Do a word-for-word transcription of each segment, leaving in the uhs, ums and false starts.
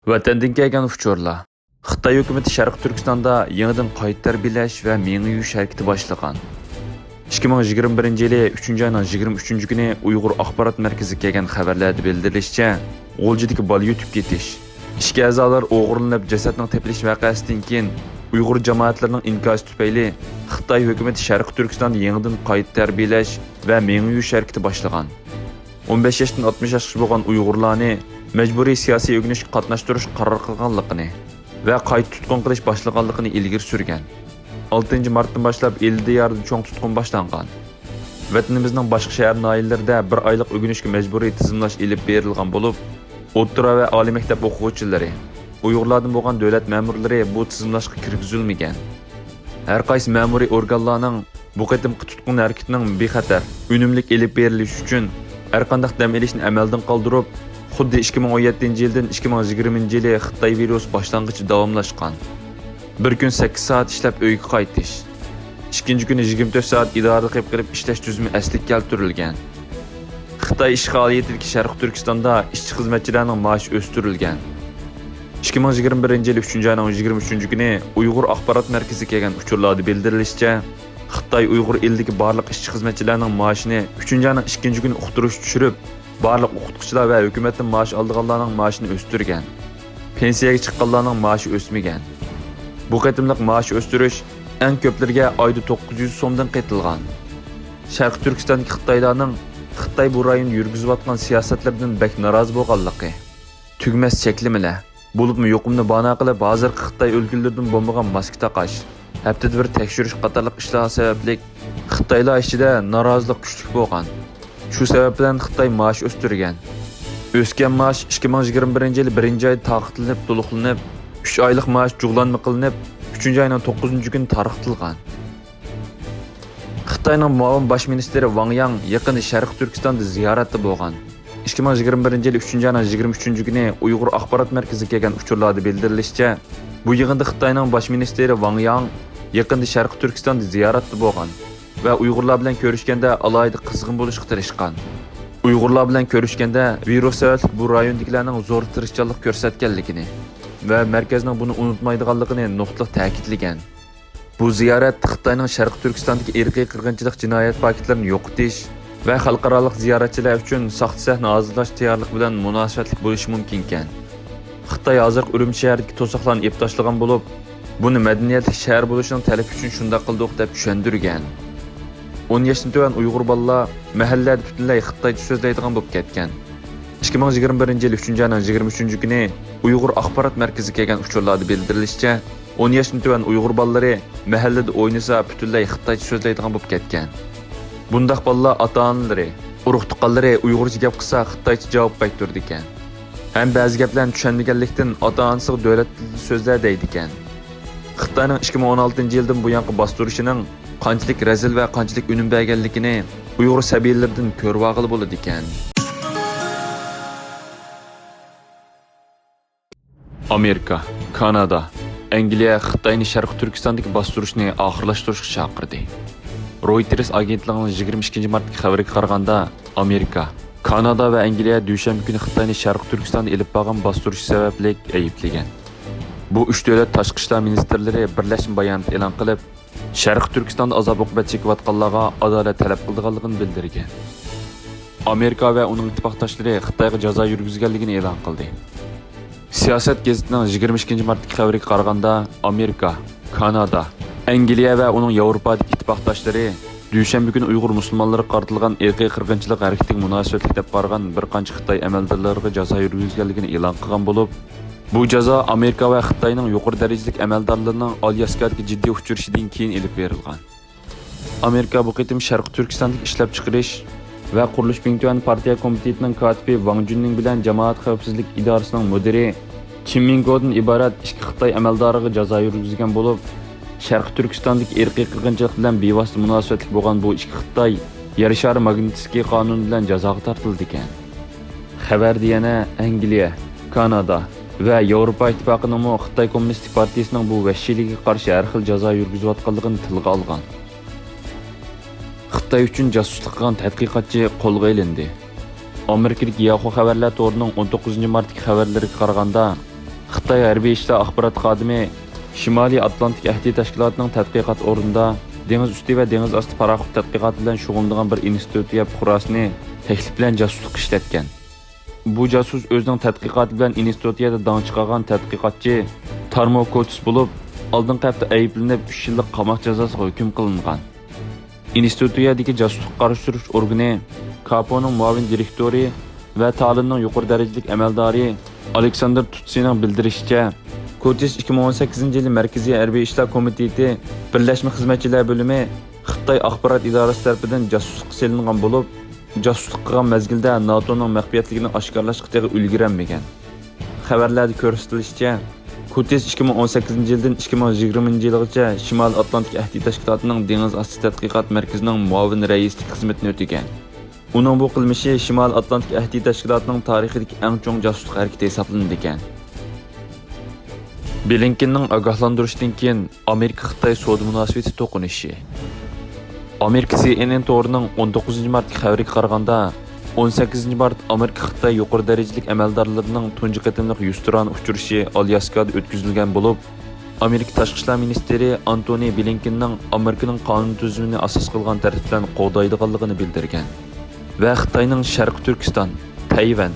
ۋەتەندىن كەلگەن ئۇچۇرلار. خىتاي ھۆكۈمىتى شەرقىي تۈركىستاندا يېڭىدىن قايتا تەربىيەلەش ۋە مېڭە يۇيۇش ھەرىكىتى باشلىغان. ئىككى مىڭ يىگىرمە بىرىنچى يىلى ئۈچىنچى ئاينىڭ يىگىرمە ئۈچىنچى كۈنى ئۇيغۇر ئاخبارات مەركىزىگە كەلگەن خەۋەرلەردە بىلدۈرۈلۈشىچە، غۇلجىدىكى بالا يۆتۈپ كېتىش، ئىچكى ئەزالار ئوغرىلىنىپ جەسەتنىڭ تېپىلىش ۋەقەسىدىن كېيىن ئۇيغۇر جامائەتلىرىنىڭ ئىنكاسى تۈپەيلى خىتاي ھۆكۈمىتى شەرقىي تۈركىستاندا يېڭىدىن قايتا تەربىيەلەش ۋە مېڭە يۇيۇش ھەرىكىتى باشلىغان. ئون بەش ياشتىن ئاتمىش ياشقىچە بولغان ئۇيغۇرلارنى مەجبۇرىي سىياسىي ئۆگىنىشكە قاتناشتۇرۇش قارار قىلغانلىقىنى ۋە قايتا تۇتقۇن قىلىش باشلىغانلىقىنى ئىلگىرى سۈرگەن. ئالتىنچى مارتتىن باشلاپ ئىلى دىيارىدا چوڭ تۇتقۇن باشلانغان. ۋەتىنىمىزنىڭ باشقا شەھەر ناھىيەلىرىدە بىر ئايلىق ئۆگىنىشكە مەجبۇرىي تىزىملاش ئېلىپ بېرىلغان بولۇپ، ئوتتۇرا ۋە ئالىي مەكتەپ ئوقۇغۇچىلىرى، ئۇيغۇرلاردىن بولغان دۆلەت مەمۇرلىرى بۇ تىزىملاشقا كىرگۈزۈلمىگەن. ھەر قايسى مەمۇرىي ئورگانلارنىڭ بۇ قېتىمقى تۇتقۇن ھەرىكىتىنىڭ بىخەتەر، ئۈنۈملۈك ئېلىپ بېرىلىشى ئۈچۈن ھەرقانداق دەم ئېلىشنى ئەمەلدىن قالدۇرۇپ، خۇددى ئىككى مىڭ ئون يەتتىنچى يىلدىن ئىككى مىڭ يىگىرمىنچى يىلى خىتاي ۋىرۇسى باشلانغىچە داۋاملاشقان. بىر كۈن سەككىز سائەت ئىشلەپ ئۆيگە قايتىش. ئىككىنچى كۈنى يىگىرمە تۆت سائەت ئىدارىدە قېلىپ قېلىپ ئىشلەش تۈزۈمى ئەسلىگە كەلتۈرۈلگەن. خىتاي ئىشغالىيىتىدىكى شەرقىي تۈركىستاندا ئىشچى خىزمەتچىلەرنىڭ مائاشى ئۆستۈرۈلگەن. ئىككى مىڭ يىگىرمە بىرىنچى يىل ئۈچىنچى ئاينىڭ يىگىرمە ئۈچىنچى كۈنى ئۇيغۇر ئاخبارات مەركىزىگە كەلگەن ئۇچۇرلاردا بىلدۈرۈلۈشىچە، خىتاي ئۇيغۇر ئېلىدىكى بارلىق ئىشچى خىزمەتچىلەرنىڭ مائاشىنى ئۈچىنچى ئاينىڭ ئىككىنچى كۈنى ئۇقتۇرۇش چۈشۈرۈپ، بارلىق ئوقۇتقۇچىلار ۋە ھۆكۈمەتتىن مائاش ئالىدىغانلارنىڭ مائاشىنى ئۆستۈرگەن. پېنسىيەگە چىققانلارنىڭ مائاشى ئۆسمىگەن. بۇ قېتىملىق مائاش ئۆستۈرۈش ئەڭ كۆپلىرىگە ئايدا توققۇز يۈز سومدىن قېتىلغان. شەرقىي تۈركىستاندىكى خىتايلارنىڭ خىتاي بۇ رايوندا يۈرگۈزۈۋاتقان سىياسەتلىرىدىن بەك نارازى بولغانلىقى، تۈگىمەس چەكلىمىلەر، بولۇپمۇ يۇقۇمنى بانا قىلىپ، ھازىرقى خىتاي ئۆلكىلىرىدىن بولمىغان ماسكا تاقاش، ھەپتىدە بىر تەكشۈرۈش قاتارلىق ئىشلار سەۋەبلىك خىتايلار ئىچىدە نارازىلىق كۈچلۈك بولغان. شۇ سەۋەب بىلەن خىتاي مائاش ئۆستۈرگەن. ئۆسكەن مائاش ئىككى مىڭ يىگىرمە بىرىنچى يىلى بىرىنچى ئايدا تارقىتىلىپ، تولۇقلىنىپ، ئۈچ ئايلىق مائاش جۇغلانما قىلىنىپ، ئۈچىنچى ئاينىڭ توققۇزىنچى كۈنى تارقىتىلغان. خىتاينىڭ مۇئاۋىن باش مىنىستىرى ۋاڭ ياڭ يېقىندا شەرقىي تۈركىستاندا زىيارەتتە بولغان. ئىككى مىڭ يىگىرمە بىرىنچى يىل ئۈچىنچى ئاينىڭ يىگىرمە ئۈچىنچى كۈنى ئۇيغۇر ئاخبارات مەركىزىگە كەلگەن ئۇچۇرلاردا بىلدۈرۈلۈشىچە، بۇ يىغىندا خىتاينىڭ باش مىنىستىرى ۋاڭ ياڭ يېقىندا شەرقىي تۈركىستاندا زىيارەتتە بولغان ۋە ئۇيغۇرلار بىلەن كۆرۈشكەندە ئالاھىدە قىزغىن بولۇشقا تىرىشقان. ئۇيغۇرلار بىلەن كۆرۈشكەندە ۋىرۇس سەۋەبلىك بۇ رايوندىكىلەرنىڭ زور تىرىشچانلىق كۆرسەتكەنلىكىنى ۋە مەركەزنىڭ بۇنى ئۇنتۇمايدىغانلىقىنى نۇقتىلىق تەكىتلىگەن. بۇ زىيارەت خىتاينىڭ شەرقىي تۈركىستاندىكى ئىرقىي قىرغىنچىلىق جىنايەت پاكىتلىرىنى يوقىتىش ۋە خەلقئارالىق زىيارەتچىلەر ئۈچۈن ساختا سەھنە ھازىرلاش تەييارلىقى بىلەن مۇناسىۋەتلىك بولۇشى مۇمكىنكەن. خىتاي ھازىرقى ئۈرۈمچى شەھىرىدىكى توساقلارنى ئېلىپ تاشلىغان بولۇپ، بۇنى مەدەنىيەتلىك شەھەر بولۇشىنىڭ تەلىپى ئۈچۈن شۇنداق قىلدۇق، دەپ چۈشەندۈرگەن. ئون ياشتىن تۆۋەن ئۇيغۇر بالىلار مەھەللىلەردە پۈتۈنلەي خىتايچە سۆزلەيدىغان بولۇپ كەتكەن. ئىككى مىڭ يىگىرمە بىرىنچى يىل ئۈچىنچى ئاينىڭ يىگىرمە ئۈچىنچى كۈنى ئۇيغۇر ئاخبارات مەركىزىگە كەلگەن ئۇچۇرلاردا بىلدۈرۈلۈشىچە، ئون ياشتىن تۆۋەن ئۇيغۇر بالىلىرى مەھەللىدە ئوينىسا، پۈتۈنلەي خىتايچە سۆزلەيدىغان بولۇپ كەتكەن. بۇنداق بالىلار ئاتا-ئانىلىرى، ئۇرۇق-تۇغقانلىرى ئۇيغۇرچە گەپ قىلسا، خىتايچە جاۋاب قايتۇرىدىكەن. ھەم بەزى گەپلەرنى چۈشەنمىگەنلىكتىن، ئاتا-ئانىسىغا دۆلەت تىلىدا سۆزلە دەيدىكەن. خىتاينىڭ ئىككى مىڭ ئون ئالتىنچى يىلدىن بۇيانقى باستۇرۇشىنىڭ قانچىلىك رەزىل ۋە قانچىلىك ئۈنۈم بەرگەنلىكىنى ئۇيغۇر سەبىيلىرىدىن كۆرۈۋالغىلى بولىدىكەن. ئامېرىكا، كانادا، ئەنگلىيە خىتاينى شەرقىي تۈركىستاندىكى باستۇرۇشنى ئاخىرلاشتۇرۇشقا چاقىردى. رويتېرس ئاگېنتلىقىنىڭ يىگىرمە ئىككىنچى مارتتىكى خەۋىرىگە قارىغاندا، ئامېرىكا، كانادا ۋە ئەنگلىيە دۈشەنبە كۈنى خىتاينى شەرقىي تۈركىستاندا ئېلىپ بارغان باستۇرۇش سەۋەبلىك ئەيىبلىگەن. بۇ ئۈچ دۆلەت تاشقى ئىشلار مىنىستىرلىرى بىرلەشمە بايانات ئېلان قىلىپ، شەرقىي تۈركىستاندا ئازاب-ئوقۇبەت چېكىۋاتقانلارغا ئادالەت تەلەپ قىلىدىغانلىقىنى بىلدۈرگەن. ئامېرىكا ۋە ئۇنىڭ ئىتتىپاقداشلىرى خىتايغا جازا يۈرگۈزگەنلىكىنى ئېلان قىلدى. سىياسەت گېزىتىنىڭ يىگىرمە ئىككىنچى مارتتىكى خەۋىرىگە قارىغاندا، ئامېرىكا، كانادا، ئەنگلىيە ۋە ئۇنىڭ ياۋروپادىكى ئىتتىپاقداشلىرى دۈشەنبە كۈنى ئۇيغۇر مۇسۇلمانلىرىغا قارىتىلغان ئىرقىي قىرغىنچىلىق ھەرىكىتىگە مۇناسىۋەتلىك دەپ قارىغان بىر قانچە خىتاي ئەمەلدارلىرىغا جازا يۈرگۈزگەنلىكىنى ئېلان قىلغان بولۇپ، بۇ جازا ئامېرىكا ۋە خىتاينىڭ يۇقىرى دەرىجىلىك ئەمەلدارلىرىنىڭ ئالياسكادىكى جىددىي ئۇچرىشىشىدىن كېيىن ئېلىپ بېرىلغان. ئامېرىكا بۇ قېتىم شەرقىي تۈركىستاندىكى ئىشلەپچىقىرىش ۋە قۇرۇلۇش بىڭتۈەن پارتىيە كومىتېتىنىڭ كاتىپى ۋاڭ جۈننىڭ بىلەن جامائەت خەۋپسىزلىك ئىدارىسىنىڭ مۇدىرى چىن مىنگودىن ئىبارەت ئىككى خىتاي ئەمەلدارىغا جازا يۈرگۈزگەن بولۇپ، شەرقىي تۈركىستاندىكى ئىرقىي قىرغىنچىلىق بىلەن بىۋاسىتە مۇناسىۋەتلىك بولغان بۇ ئىككى خىتاي يەر شارى ماگنىتسكىي قانۇنى بىلەن جازاغا تارتىلىدىكەن. خەۋەردە يەنە ئەنگلىيە، كانادا ۋە ياۋروپا ئىتتىپاقىنىڭمۇ خىتاي كوممۇنىستىك پارتىيىسىنىڭ بۇ ۋەھشىيلىكىگە قارشى ھەر خىل جازا يۈرگۈزۈۋاتقانلىقىنى تىلغا ئالغان. خىتاي ئۈچۈن جاسۇسلۇق قىلغان تەتقىقاتچى قولغا ئېلىندى. ئامېرىكىدىكى ياخۇ خەۋەرلەر تورىنىڭ ئون توققۇزىنچى مارتتىكى خەۋەرلىرىگە قارىغاندا، خىتاي ھەربىي ئىشلار ئاخبارات خادىمى شىمالىي ئاتلانتىك ئەھدى تەشكىلاتىنىڭ تەتقىقات ئورنىدا دېڭىز ئۈستى ۋە دېڭىز ئاستى پاراخوت تەتقىقاتى بىلەن شۇغۇللىنىدىغان بىر ئىنستىتۇتىيە پۇقراسىنى تەكلىپ بىلەن جاسۇسلۇققا ئىشلەتكەن. بۇ جاسۇس ئۆزىنىڭ تەتقىقاتى بىلەن ئىنستىتۇتىيەدە داڭ چىقارغان تەتقىقاتچى تارمو كوتىس بولۇپ، ئالدىنقى ھەپتە ئەيىبلىنىپ، ئۈچ يىللىق قاماق جازاسىغا ھۆكۈم قىلىنغان. ئىنستىتۇتىيەدىكى جاسۇسلۇققا قارشى تۇرۇش ئورگىنى كاپونىڭ مۇئاۋىن دىرېكتورى ۋە تالىننىڭ يۇقىرى دەرىجىلىك ئەمەلدارى ئالېكساندىر تۇتسىنىڭ بىلدۈرۈشىچە، كوتىس ئىككى مىڭ ئون سەككىزىنچى يىلى مەركىزىي ھەربىي ئىشلار كومىتېتى بىرلەشمە خىزمەتچىلەر بۆلۈمى خىتاي ئاخبارات ئىدارىسى تەرىپىدىن جاسۇسلۇققا سېلىنغان بولۇپ، جاسۇسلۇق قىلغان مەزگىلدە ناتونىڭ مەخپىيەتلىكىنى ئاشكارىلاشقا تېخى ئۈلگۈرەلمىگەن. خەۋەرلەردە كۆرسىتىلىشىچە، كوتىس ئىككى مىڭ ئون سەككىزىنچى يىلدىن ئىككى مىڭ يىگىرمىنچى يىلغىچە شىمالىي ئاتلانتىك ئەھدى تەشكىلاتىنىڭ دېڭىز ئاستى تەتقىقات مەركىزىنىڭ مۇئاۋىن رەئىسلىك خىزمىتىنى ئۆتىگەن. ئۇنىڭ بۇ قىلمىشى شىمالىي ئاتلانتىك ئەھدى تەشكىلاتىنىڭ تارىخىدىكى ئەڭ چوڭ جاسۇسلۇق ھەرىكىتى ھېسابلىنىدىكەن. بلىنكېننىڭ ئاگاھلاندۇرۇشىدىن كېيىن ئامېرىكا-خىتاي سودا مۇناسىۋىتى توقۇنۇشى. ئامېرىكا سى ئېن ئېن تورىنىڭ ئون توققۇزىنچى مارتتىكى خەۋىرىگە قارىغاندا، ئون سەككىزىنچى مارت ئامېرىكا-خىتاي يۇقىرى دەرىجىلىك ئەمەلدارلىرىنىڭ تۇنجى قېتىملىق يۈزتۇرانە ئۇچرىشىشى ئالياسكادا ئۆتكۈزۈلگەن بولۇپ، ئامېرىكا تاشقى ئىشلار مىنىستىرى ئانتونى بلىنكېننىڭ ئامېرىكىنىڭ قانۇن تۈزۈمىنى ئاساس قىلغان تەرتىپ بىلەن قوغدايدىغانلىقىنى بىلدۈرگەن ۋە خىتاينىڭ شەرقىي تۈركىستان، تەيۋەن،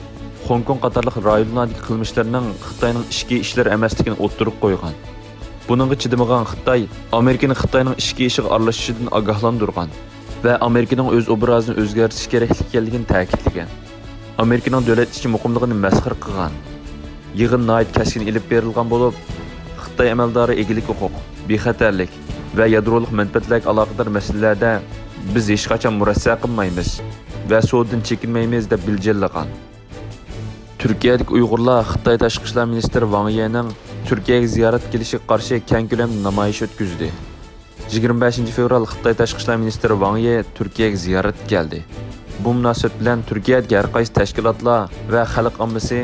خوڭكوڭ قاتارلىق رايونلاردىكى قىلمىشلىرىنىڭ خىتاينىڭ ئىچكى ئىشلىرى ئەمەسلىكىنى ئوتتۇرىغا قويغان. بۇنىڭغا چىدىمىغان خىتاي ئامېرىكىنى خىتاينىڭ ئىچكى ئىشىغا ئارىلىشىشىدىن ئاگاھلاندۇرغان ۋە ئامېرىكىنىڭ ئۆز ئوبرازىنى ئۆزگەرتىشى كېرەكلىك ئىكەنلىكىنى تەكىتلىگەن. ئامېرىكىنىڭ دۆلەت ئىچى مۇقىملىقىنى مەسخىرە قىلغان. يىغىن ناھايىتى كەسكىن ئېلىپ بېرىلغان بولۇپ، خىتاي ئەمەلدارى ئىگىلىك ھوقۇق، بىخەتەرلىك ۋە يادرولۇق مەنپەئەتلەرگە ئالاقىدار مەسىلىلەردە بىز ھېچقاچان مۇرەسسە قىلمايمىز ۋە سودىدىن چېكىنمەيمىز دەپ بىلجىرلىغان. تۈركىيەدىكى ئۇيغۇرلار خىتاي تاشقى ئىشلار مىنىستىرى ۋاڭ يىنىڭ تۈركىيەگە زىيارەتكە كېلىشىگە قارشى كەڭ كۆلەمدە نامايىش ئۆتكۈزدى. يىگىرمە بەشىنچى فېۋرال خىتاي تاشقى ئىشلار مىنىستىرى ۋاڭ يى تۈركىيەگە زىيارەتكە كەلدى. بۇ مۇناسىۋەت بىلەن تۈركىيەدىكى ھەر قايسى تەشكىلاتلار ۋە خەلق ئاممىسى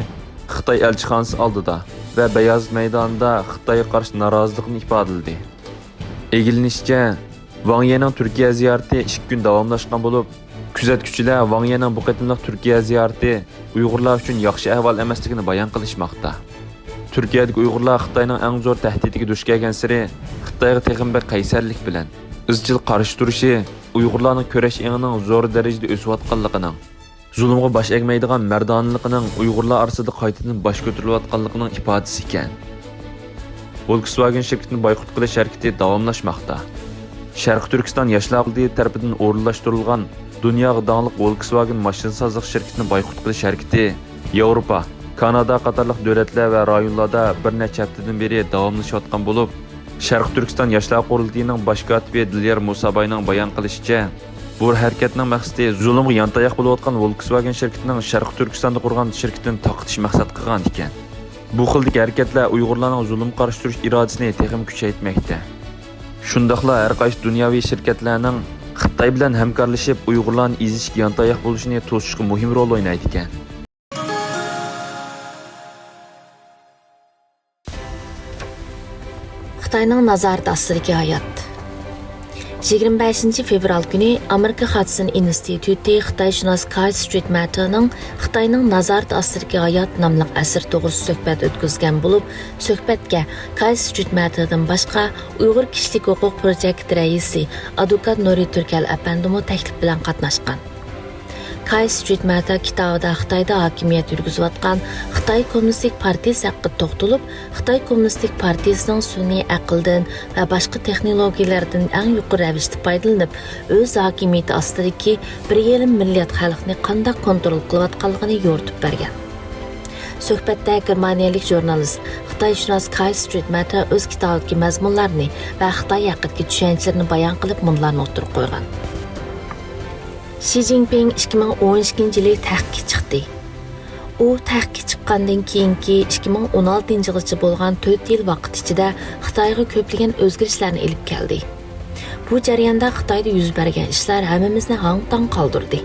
خىتاي ئەلچىخانىسى ئالدىدا ۋە بەيازىت مەيدانىدا خىتايغا قارشى نارازىلىقىنى ئىپادىلىدى. ئىگىلىنىشىچە، ۋاڭ يىنىڭ تۈركىيە زىيارىتى ئىككى كۈن داۋاملاشقان بولۇپ، كۆزەتكۈچىلەر ۋاڭ يىنىڭ بۇ قېتىملىق تۈركىيە زىيارىتى ئۇيغۇرلار ئۈچۈن ياخشى ئەھۋال ئەمەسلىكىنى بايان قىلىشماقتا. تۈركىيەدىكى ئۇيغۇرلار خىتاينىڭ ئەڭ زور تەھدىتىگە دۇچ كەلگەنسېرى، خىتايغا تېخىمۇ بەك قەيسەرلىك بىلەن ئىزچىل قارشى تۇرۇشى ئۇيغۇرلارنىڭ كۈرەش ئېڭىنىڭ زور دەرىجىدە ئۆسۈۋاتقانلىقىنىڭ، زۇلۇمغا باش ئەگمەيدىغان مەردانىلىقىنىڭ ئۇيغۇرلار ئارىسىدا قايتىدىن باش كۆتۈرۈلۈۋاتقانلىقىنىڭ ئىپادىسى ئىكەن. ۋولكسۋاگېن شىركىتىنى بايقۇت قىلىش ھەرىكىتى داۋاملاشماقتا. شەرقىي تۈركىستان ياشلار قۇرۇلتىيى تەرىپىدىن ئورۇنلاشتۇرۇلغان دۇنياغا داڭلىق ۋولكسۋاگېن ماشىنىسازلىق شىركىتىنى بايقۇت قىلىش ھەرىكىتى ياۋروپا، كانادا قاتارلىق دۆلەتلەر ۋە رايونلاردا بىر نەچچە ھەپتىدىن بېرى داۋاملىشىۋاتقان بولۇپ، شەرقىي تۈركىستان ياشلار قۇرۇلتىيىنىڭ باش كاتىپى دىليار مۇساباينىڭ بايان قىلىشىچە، بۇ ھەرىكەتنىڭ مەقسىتى زۇلۇمغا يانتاياق بولۇۋاتقان ۋولكسۋاگېن شىركىتىنىڭ شەرقىي تۈركىستاندا قۇرغان شىركىتىنى تاقىتىش مەقسەت قىلغان ئىكەن. بۇ خىلدىكى ھەرىكەتلەر ئۇيغۇرلارنىڭ زۇلۇمغا قارشى تۇرۇش ئىرادىسىنى تېخىمۇ كۈچەيتمەكتە. شۇنداقلا ھەر قايسى دۇنياۋى شىركەتلەرنىڭ خىتاي بىلەن ھەمكارلىشىپ ئۇيغۇرلارنى ئېزىشكە يانتاياق بولۇشىنى توسۇشقا مۇھىم رول ئوينايدىكەن. خىتاينىڭ نازارىتى ئاستىدىكى ھايات. يىگىرمە بەشىنچى فېۋرال كۈنى ئامېرىكا خادسون ئىنستىتۇتى خىتايشۇناس كاي سترىتماتېرنىڭ خىتاينىڭ نازارىتى ئاستىدىكى ھايات ناملىق ئەسىرى توغرىسىدا سۆھبەت ئۆتكۈزگەن بولۇپ، سۆھبەتكە كاي سترىتماتېردىن باشقا ئۇيغۇر كىشىلىك ھوقۇق پروجېكتى رەئىسى ئادۋوكات نۇرى تۈركەل ئەپەندىمۇ تەكلىپ بىلەن قاتناشقان. كاي سترىتماتېر كىتابىدا خىتايدا ھاكىمىيەت يۈرگۈزۈۋاتقان خىتاي كوممۇنىستىك پارتىيىسى ھەققىدە توختىلىپ، خىتاي كوممۇنىستىك پارتىيىسىنىڭ سۈنئىي ئەقىلدىن ۋە باشقا تېخنولوگىيىلەردىن ئەڭ يۇقىرى رەۋىشتە پايدىلىنىپ، ئۆز ھاكىمىيىتى ئاستىدىكى بىر يېرىم مىليارد خەلقنى قانداق كونترول قىلىۋاتقانلىقىنى يورۇتۇپ بەرگەن. سۆھبەتتە گېرمانىيەلىك ژۇرنالىست، خىتايشۇناس كاي سترىتماتېر ئۆز كىتابىدىكى مەزمۇنلارنى ۋە خىتاي ھەققىدىكى چۈشەنچىلىرىنى بايان قىلىپ، مۇنۇلارنى ئوتتۇرىغا قويغان. شى جىنپىڭ ئىككى مىڭ ئون ئىككىنچى يىلى تەختكە چىقتى. ئۇ تەختكە چىققاندىن كېيىنكى ئىككى مىڭ ئون ئالتىنچى يىلغىچە بولغان تۆت يىل ۋاقىت ئىچىدە خىتايغا كۆپلىگەن ئۆزگىرىشلەرنى ئېلىپ كەلدى. بۇ جەرياندا خىتايدا يۈز بەرگەن ئىشلار ھەممىمىزنى ھاڭ-تاڭ قالدۇردى.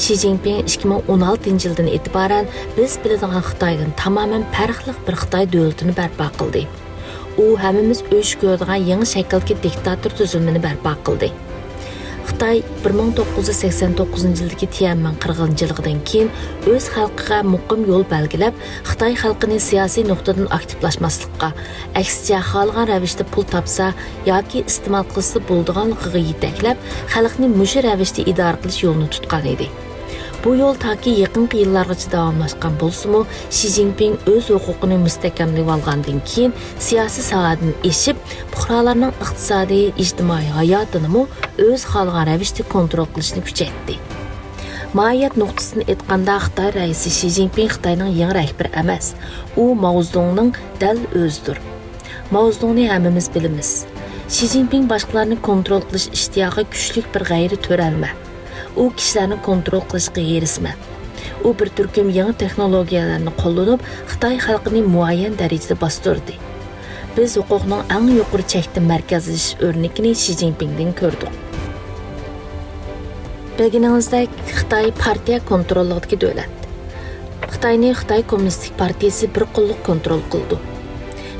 شى جىنپىڭ ئىككى مىڭ ئون ئالتىنچى يىلدىن ئېتىبارەن بىز بىلىدىغان خىتايدىن تامامەن پەرقلىق بىر خىتاي دۆلىتىنى بەرپا قىلدى. ئۇ ھەممىمىز ئۆچ كۆرىدىغان يېڭى شەكىلدىكى دىكتاتور تۈزۈلمىنى بەرپا قىلدى. خىتاي خىتاي بىر مىڭ توققۇز يۈز سەكسەن توققۇزىنچى يىلدىكى تيەنئەنمېن قىرغىنچىلىقىدىن كېيىن ئۆز خەلقىگە مۇقىم يول بەلگىلەپ، خىتاي خەلقىنى سىياسىي نۇقتىدىن ئاكتىپلاشماسلىققا، ئەكسىچە، خالىغان رەۋىشتە پۇل تاپسا ياكى ئىستېمال قىلسا بولىدىغانلىقىغا يېتەكلەپ، خەلقنى مۇشۇ رەۋىشتە ئىدارە قىلىش يولىنى تۇتقان ئىدى. بۇ يول تاكى يېقىنقى يىللارغىچە داۋاملاشقان بولسىمۇ، شى جىنپىڭ ئۆز ھوقۇقىنى مۇستەھكەملىۋالغاندىن كېيىن، سىياسىي ساھەدىن ئېشىپ، پۇقرالارنىڭ ئىقتىسادىي، ئىجتىمائىي ھاياتىنىمۇ ئۆز خالىغان رەۋىشتە كونترول قىلىشنى كۈچەيتتى. ماھىيەت نۇقتىسىدىن ئېيتقاندا، خىتاي رەئىسى شى جىنپىڭ خىتاينىڭ يېڭى رەھبىرى ئەمەس، ئۇ ماۋزېدۇڭنىڭ دەل ئۆزىدۇر. ماۋزېدۇڭنى ھەممىمىز بىلىمىز. شى جىنپىڭ باشقىلارنى كونترول قىلىش ئىشتىياقى كۈچلۈك بىر غەيرىي تۆرەلمە. ئۇ كىشىلەرنى كونترول قىلىشقا ھېرىسمەن. ئۇ بىر تۈركۈم يېڭى تېخنولوگىيەلەرنى قوللىنىپ، خىتاي خەلقىنى مۇئەييەن دەرىجىدە باستۇردى. بىز ھوقۇقنىڭ ئەڭ يۇقىرى چەكتە مەركەزلىشىش ئۆرنىكىنى شى جىنپىڭدىن كۆردۇق. بىلگىنىڭىزدەك، خىتاي پارتىيە كونتروللۇقىدىكى دۆلەت. خىتاينى خىتاي كوممۇنىستىك پارتىيىسى بىر قوللۇق كونترول قىلىدۇ.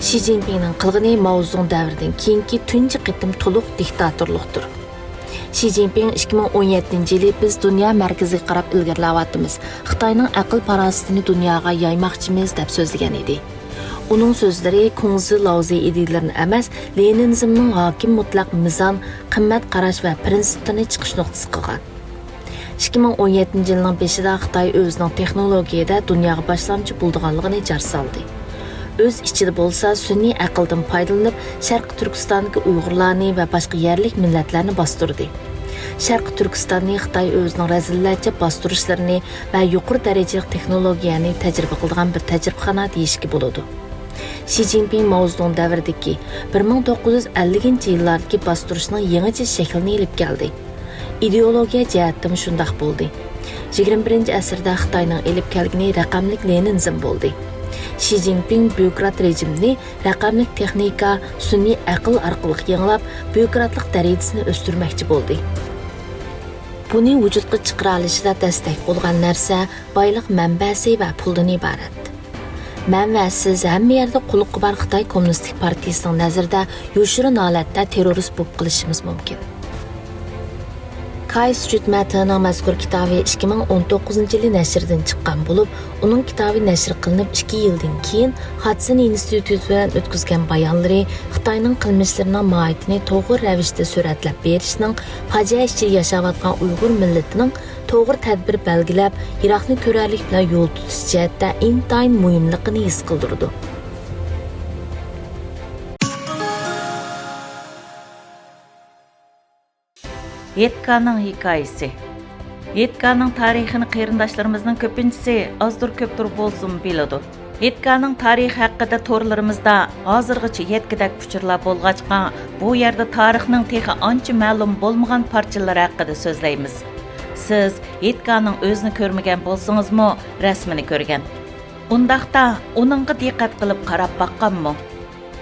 شى جىنپىڭنىڭ قىلغىنى ماۋزېدۇڭ دەۋرىدىن كېيىنكى تۇنجى قېتىم تولۇق دىكتاتورلۇقتۇر. شى جىنپىڭ ئىككى مىڭ ئون يەتتىنچى يىلى بىز دۇنيا مەركىزىگە قاراپ ئىلگىرىلەۋاتىمىز، خىتاينىڭ ئەقىل-پاراسىتىنى دۇنياغا يايماقچىمىز، دەپ سۆزلىگەن ئىدى. ئۇنىڭ سۆزلىرى كۇڭزى لاۋزى ئىدىيىلىرىنى ئەمەس، لېنىنىزمنىڭ ھاكىم مۇتلەق مىزان، قىممەت قاراش ۋە پىرىنسىپلىرىنى چىقىش نۇقتىسى قىلغان. ئىككى مىڭ ئون يەتتىنچى يىلنىڭ بېشىدا خىتاي ئۆزىنىڭ تېخنولوگىيەدە دۇنياغا باشلامچى بولىدىغانلىقىنى جار سالدى. ئۆز ئىچىدە بولسا سۈنئىي ئەقىلدىن پايدىلىنىپ، شەرقىي تۈركىستاندىكى ئۇيغۇرلارنى ۋە باشقا يەرلىك مىللەتلەرنى باستۇردى. شەرقىي تۈركىستاننى خىتاي ئۆزىنىڭ رەزىللەرچە باستۇرۇشلىرىنى ۋە يۇقىرى دەرىجىلىك تېخنولوگىيەنى تەجرىبە قىلىدىغان بىر تەجرىبىخانا دېيىشكە بولىدۇ. شى جىنپىڭ ماۋزېدۇڭ دەۋرىدىكى بىر مىڭ توققۇز يۈز ئەللىكىنچى يىللاردىكى باستۇرۇشنىڭ يېڭىچە شەكلىنى ئېلىپ كەلدى. ئىدېئولوگىيە جەھەتتىمۇ شۇنداق بولدى. يىگىرمە بىرىنچى ئەسىردە خىتاينىڭ ئېلىپ كەلگىنى رەقەملىك لېنىنىزم بولدى. شى جىنپىڭ بيۇروكرات رېجىمنى رەقەملىك تېخنىكا، سۈنئىي ئەقىل ئارقىلىق يېڭىلاپ، بيۇروكراتلىق دەرىجىسىنى ئۆستۈرمەكچى بولدى. بۇنى ۋۇجۇدقا چىقىرالىشىدا دەستەك بولغان نەرسە بايلىق مەنبەسى ۋە پۇلدىن ئىبارەت. مەن ۋە سىز ھەممە يەردە قۇلىقى بار خىتاي كوممۇنىستىك پارتىيىسىنىڭ نەزىرىدە يوشۇرۇن ھالەتتە تېررورىست بولۇپ قېلىشىمىز مۇمكىن. كاي سۈجۈت مەتىنىڭ مەزكۇر كىتابى ئىككى مىڭ ئون توققۇزىنچى يىلى نەشردىن چىققان بولۇپ، ئۇنىڭ كىتابى نەشر قىلىنىپ ئىككى يىلدىن كېيىن، خادسېن ئىنستىتۇتى بىلەن ئۆتكۈزگەن بايانلىرى خىتاينىڭ قىلمىشلىرىنىڭ ماھىيىتىنى توغرا رەۋىشتە سۈرەتلەپ بېرىشنىڭ، پاجىئە ئىچىدە ياشاۋاتقان ئۇيغۇر مىللىتىنىڭ توغرا تەدبىر بەلگىلەپ، يىراقنى كۆرەرلىك بىلەن يول تۇتۇش جەھەتتە ئىنتايىن مۇھىملىقىنى ھېس قىلدۇرىدۇ. ھېتكانىڭ ھېكايىسى. ھېتكانىڭ تارىخىنى قېرىنداشلىرىمىزنىڭ كۆپىنچىسى ئازدۇر كۆپتۇر بولسىمۇ بىلىدۇ. ھېتكانىڭ تارىخى ھەققىدە تورلىرىمىزدا ھازىرغىچە يەتكۈدەك ئۇچۇرلار بولغاچقا، بۇ يەردە تارىخنىڭ تېخى ئانچە مەلۇم بولمىغان پارچىلىرى ھەققىدە سۆزلەيمىز. سىز ھېتكانىڭ ئۆزىنى كۆرمىگەن بولسىڭىزمۇ، رەسىمىنى كۆرگەن. ئۇنداقتا ئۇنىڭغا دىققەت قىلىپ قاراپ باققانمۇ؟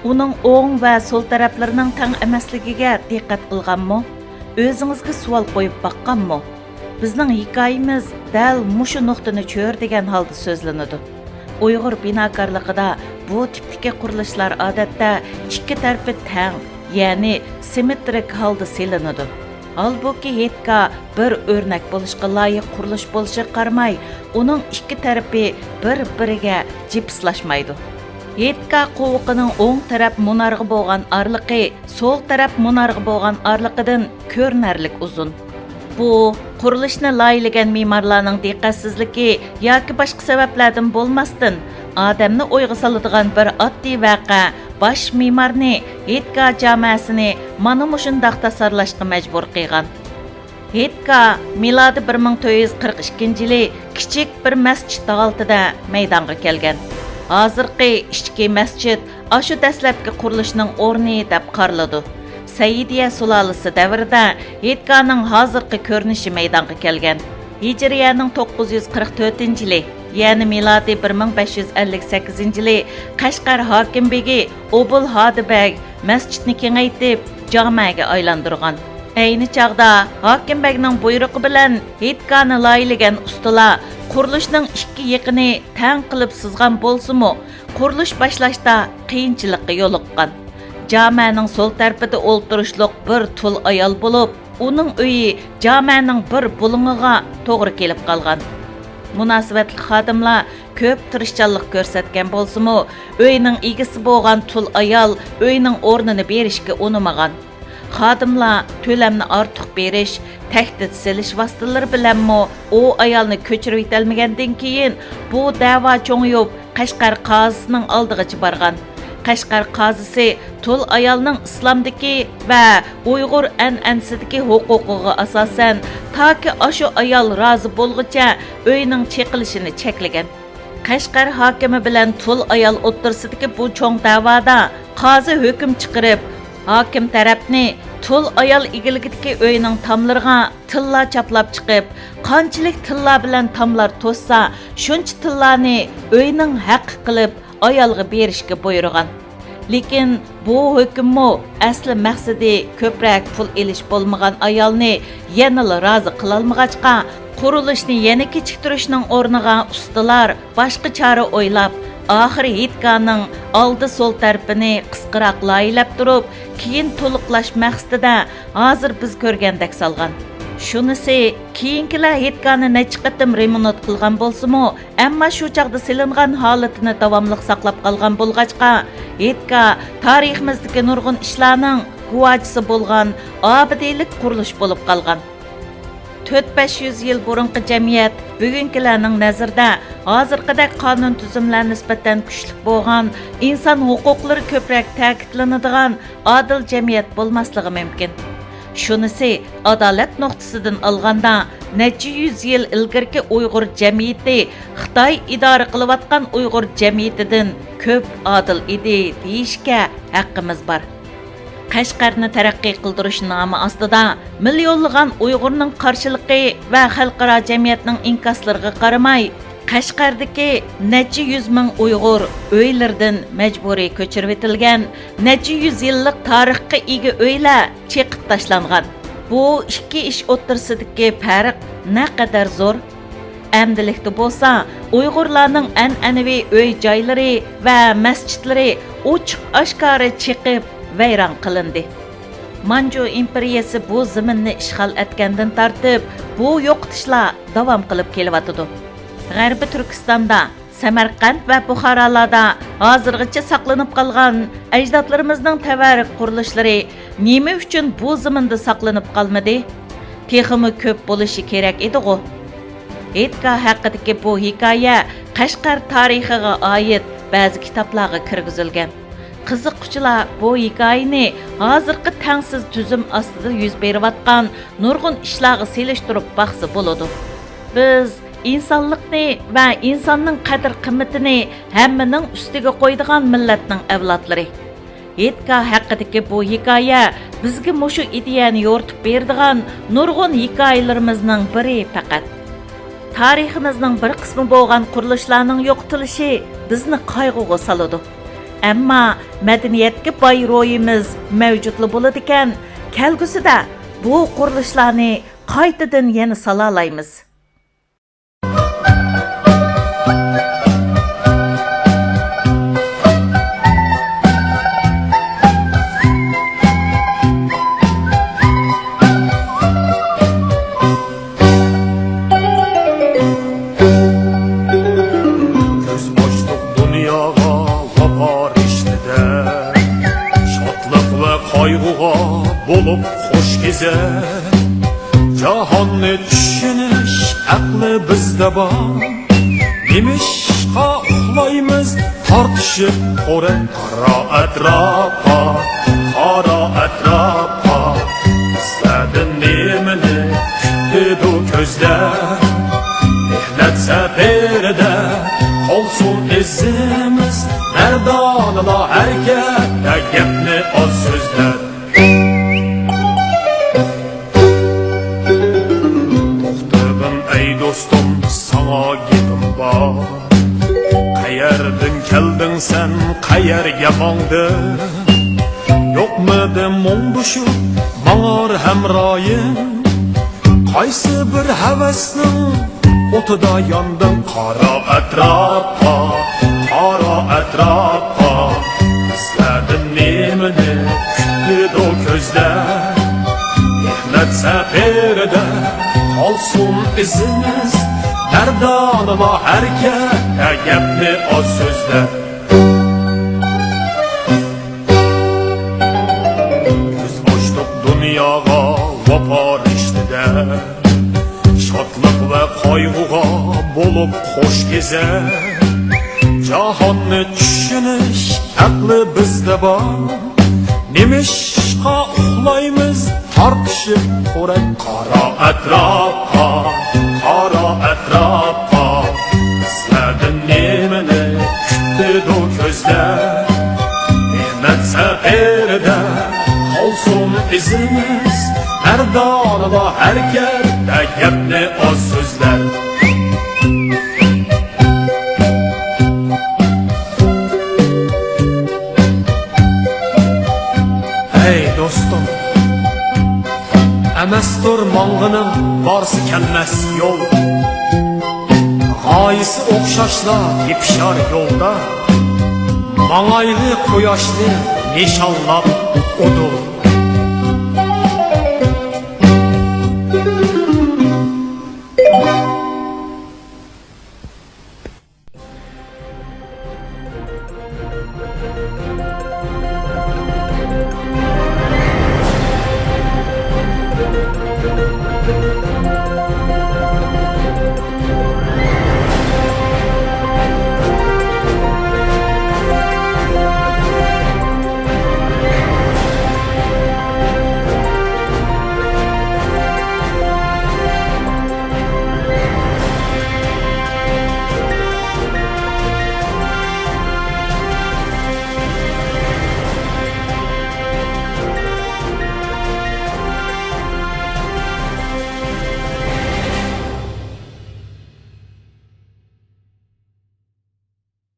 ئۇنىڭ ئوڭ ۋە سول تەرەپلىرىنىڭ تەڭ ئەمەسلىكىگە دىققەت قىلغانمۇ؟ ئۆزىڭىزگە سوئال قويۇپ باققانمۇ؟ بىزنىڭ ھېكايىمىز دەل مۇشۇ نۇقتىنى چۆرىدىگەن ھالدا سۆزلىنىدۇ. ئۇيغۇر بىناكارلىقىدا بۇ تىپتىكى قۇرۇلۇشلار ئادەتتە ئىككى تەرىپى تەڭ، يەنى سىممېترىك ھالدا سېلىنىدۇ. ھالبۇكى، ھېتكا بىر ئۆرنەك بولۇشقا لايىق قۇرۇلۇش بولۇشىغا قارىماي، ئۇنىڭ ئىككى تەرىپى بىر-بىرىگە جىپسلاشمايدۇ. ھېتكا قوۋۇقىنىڭ ئوڭ تەرەپ مۇنارغا بولغان ئارىلىقى سول تەرەپ مۇنارغا بولغان ئارىلىقىدىن كۆرۈنەرلىك ئۇزۇن. بۇ، قۇرۇلۇشنى لايىھىلىگەن مېمارلارنىڭ دىققەتسىزلىكى ياكى باشقا سەۋەبلەردىن بولماستىن، ئادەمنى ئويغا سالىدىغان بىر ئاددىي ۋەقە باش مېمارنى ھېتكا جامەسىنى مانا مۇشۇنداق تاسارلاشقا مەجبۇر قىلغان. ھېتكا مىلادىي بىر مىڭ تۆت يۈز قىرىق ئىككىنچى يىلى كىچىك بىر مەسچىت ھالىتىدە مەيدانغا كەلگەن. ھازىرقى ئىچكى مەسچىت ئاشۇ دەسلەپكى قۇرۇلۇشنىڭ ئورنى دەپ قارىلىدۇ. سەئىدىيە سۇلالىسى دەۋرىدە ھېتكانىڭ ھازىرقى كۆرۈنۈشى مەيدانغا كەلگەن. ھىجرىيەنىڭ توققۇز يۈز قىرىق تۆتىنچى يىلى، يەنى مىلادىي بىر مىڭ بەش يۈز ئەللىك سەككىزىنچى يىلى قەشقەر ھاكىم بېگى ئوبۇل ھادى بەگ مەسچىتنى كېڭەيتىپ، جامەگە ئايلاندۇرغان. ئەينى چاغدا ھاكىم بەگنىڭ بۇيرۇقى بىلەن ھېتكانى لايىھىلىگەن ئۇستىلار قۇرۇلۇشنىڭ ئىككى يېقىنى تەڭ قىلىپ سىزغان بولسىمۇ، قۇرۇلۇش باشلاشتا قىيىنچىلىققا يولۇققان. جامەنىڭ سول تەرىپىدە ئولتۇرۇشلۇق بىر تۇل ئايال بولۇپ، ئۇنىڭ ئۆيى جامەنىڭ بىر بۇلۇڭىغا توغرا كېلىپ قالغان. مۇناسىۋەتلىك خادىملار كۆپ تىرىشچانلىق كۆرسەتكەن بولسىمۇ، ئۆينىڭ ئىگىسى بولغان تۇل ئايال ئۆينىڭ ئورنىنى بېرىشكە ئۇنىمىغان. خادىملار تۆلەمنى ئارتۇق بېرىش، تەھدىت سېلىش ۋاسىتىلىرى بىلەنمۇ ئۇ ئايالنى كۆچۈرۈۋېتەلمىگەندىن كېيىن، بۇ دەۋا چوڭىيىپ، قەشقەر قازىسىنىڭ ئالدىغىچە بارغان. قەشقەر قازىسى تۇل ئايالنىڭ ئىسلامدىكى ۋە ئۇيغۇر ئەنئەنىسىدىكى ھوقۇقىغا ئاساسەن، تاكى ئاشۇ ئايال رازى بولغۇچە ئۆينىڭ چېقىلىشىنى چەكلىگەن. قەشقەر ھاكىمى بىلەن تۇل ئايال ئوتتۇرىسىدىكى بۇ چوڭ دەۋادا قازى ھۆكۈم چىقىرىپ، ھاكىم تەرەپنى تۇل ئايال ئىگىلىكىدىكى ئۆينىڭ تاملىرىغا تىللا چاپلاپ چىقىپ، قانچىلىك تىللا بىلەن تاملار توشسا، شۇنچە تىللانى ئۆينىڭ ھەققى قىلىپ، ئايالغا بېرىشكە بۇيرۇغان. لېكىن بۇ ھۆكۈممۇ ئەسلى مەقسىتى كۆپرەك پۇل ئېلىش بولمىغان ئايالنى يەنىلا رازى قىلالمىغاچقا، قۇرۇلۇشنى يەنە كېچىكتۈرۈشنىڭ ئورنىغا ئۇستىلار باشقا چارە ئويلاپ، ئاخىرى ھېيتگاھنىڭ ئالدى سول تەرىپىنى قىسقىراق لايىھەلەپ تۇرۇپ، كېيىن تولۇقلاش مەقسىتىدە ھازىر بىز كۆرگەندەك سالغان. شۇنىسى، كېيىنكىلەر ھېيتگاھنى نەچچە قېتىم رېمونت قىلغان بولسىمۇ، ئەمما شۇ چاغدا سېلىنغان ھالىتىنى داۋاملىق ساقلاپ قالغان بولغاچقا، ھېيتگاھ تارىخىمىزدىكى نۇرغۇن ئىشلارنىڭ گۇۋاھچىسى بولغان ئابىدىلىك قۇرۇلۇش بولۇپ قالغان. تۆت-بەش يۈز يىل بۇرۇنقى جەمئىيەت بۈگۈنكىلەرنىڭ نەزىرىدە ھازىرقىدەك قانۇن تۈزۈملەر نىسبەتەن كۈچلۈك بولغان، ئىنسان ھوقۇقلىرى كۆپرەك تەكىتلىنىدىغان ئادىل جەمئىيەت بولماسلىقى مۇمكىن. شۇنىسى، ئادالەت نۇقتىسىدىن ئالغاندا، نەچچە يۈز يىل ئىلگىرىكى ئۇيغۇر جەمئىيىتى خىتاي ئىدارە قىلىۋاتقان ئۇيغۇر جەمئىيىتىدىن كۆپ ئادىل ئىدى، دېيىشكە ھەققىمىز بار. قەشقەرنى تەرەققىي قىلدۇرۇش نامى ئاستىدا مىليونلىغان ئۇيغۇرنىڭ قارشىلىقى ۋە خەلقئارا جەمئىيەتنىڭ ئىنكاسلىرىغا قارىماي، قەشقەردىكى نەچچە يۈز مىڭ ئۇيغۇر ئۆيلىرىدىن مەجبۇرىي كۆچۈرۈۋېتىلگەن، نەچچە يۈز يىللىق تارىخقا ئىگە ئۆيلەر چېقىپ تاشلانغان. بۇ ئىككى ئىش ئوتتۇرىسىدىكى پەرق نەقەدەر زور! ئەمدىلىكتە بولسا ئۇيغۇرلارنىڭ ئەنئەنىۋى ئۆي-جايلىرى ۋە مەسچىتلىرى ئوچۇق-ئاشكارا چېقىپ، ۋەيران قىلىندى. مانجۇ ئىمپېرىيەسى بۇ زېمىننى ئىشغال ئەتكەندىن تارتىپ، بۇ يوقىتىشلار داۋام قىلىپ كېلىۋاتىدۇ. غەربىي تۈركىستاندا، سەمەرقەنت ۋە بۇخارالاردا ھازىرغىچە ساقلىنىپ قالغان ئەجدادلىرىمىزنىڭ تەۋەررۈك قۇرۇلۇشلىرى نېمە ئۈچۈن بۇ زېمىندا ساقلىنىپ قالمىدى؟ تېخىمۇ كۆپ بولۇشى كېرەك ئىدىغۇ؟ ھېيتگاھ ھەققىدىكى بۇ ھېكايە قەشقەر تارىخىغا ئائىت بەزى كىتابلارغا كىرگۈزۈلگەن. قىزىققۇچىلار بۇ ھېكايىنى ھازىرقى تەڭسىز تۈزۈم ئاستىدا يۈز بېرىۋاتقان نۇرغۇن ئىشلارغا سېلىشتۇرۇپ باقسا بولىدۇ. بىز ئىنسانلىقنى ۋە ئىنساننىڭ قەدىر-قىممىتىنى ھەممىنىڭ ئۈستىگە قويىدىغان مىللەتنىڭ ئەۋلادلىرى. ھېيتگاھ ھەققىدىكى بۇ ھېكايە بىزگە مۇشۇ ئىدىيەنى يورۇتۇپ بېرىدىغان نۇرغۇن ھېكايىلىرىمىزنىڭ بىرى پەقەت. تارىخىمىزنىڭ بىر قىسمى بولغان قۇرۇلۇشلارنىڭ يوقىتىلىشى بىزنى قايغۇغا سالىدۇ. ئەمما مەدەنىيەتكە باي روھىمىز مەۋجۇتلا بولىدىكەن، كەلگۈسىدە بۇ قۇرۇلۇشلارنى قايتىدىن يەنە سالالايمىز. كۆز ئاچتۇق دۇنياغا ۋاپا رىشتىدە، شادلىق ۋە قايغۇغا بولۇپ خۇش كېزەر. جاھاننى چۈشىنىش ئەقلى بىزدە بار. نېمىشقا ئۇخلايمىز تارتىشىپ خورەك؟ قارا ئەتراپقا، قارا ئەتراپقا. بىزلەردىن نېمىنى كۈتىدۇ كۆزلەر؟ مېھنەت سەپىرىدە قالسۇن ئىزىمىز. مەردانىلا ھەرىكەتتە، گەپنى ئاز سۆزلەپ. توختىغىن ئەي دوستۇم، ساڭا گېپىم بار. قەيەردىن كەلدىڭ سەن، قەيەرگە ماڭدىڭ؟ يوقمىدى مۇڭدىشىپ ماڭار ھەمرايىم؟ قايسى بىر ھەۋەسنىڭ ئوتىدا ياندىڭ؟ قارا ئەتراپقا، قارا ئەتراپقا. بىزلەردىن نېمىنى كۈتىدۇ كۆزلەر؟ مېھنەت سەپىرىدە قالسۇن ئىزىمىز، مەردانىلا ھەرىكەتتە گەپنى ئاز سۆزلە. بىز ئاشتۇق دۇنياغا ۋاپا رىشتىدە، شادلىق ۋە قايغۇغا بولۇپ خوش گېزەر. جاھاننى چۈشىنىش ئەقلى بىزدە بار. نېمىشقا ئۇخلايمىز تارتىشىپ خورەك؟ قارا ئەتراپقا، قارا ئەتراپقا، بىزلەردىن نېمىنى كۈتىدۇ كۆزلەر؟ نېمەت سەپىرىدە قالسۇن ئىزىمىز، مەردانىلا ھەرىكەتتە گەپنى ئاز سۆزلەر. ھەي دوستۇم، ئەمەستۇر ماڭغىنىڭ بارسا كەلمەس يول. غايىسى ئوخشاشلا يېپىشار يولدا، ماڭايلى قۇياشنى نىشانلاپ ئۇدۇل.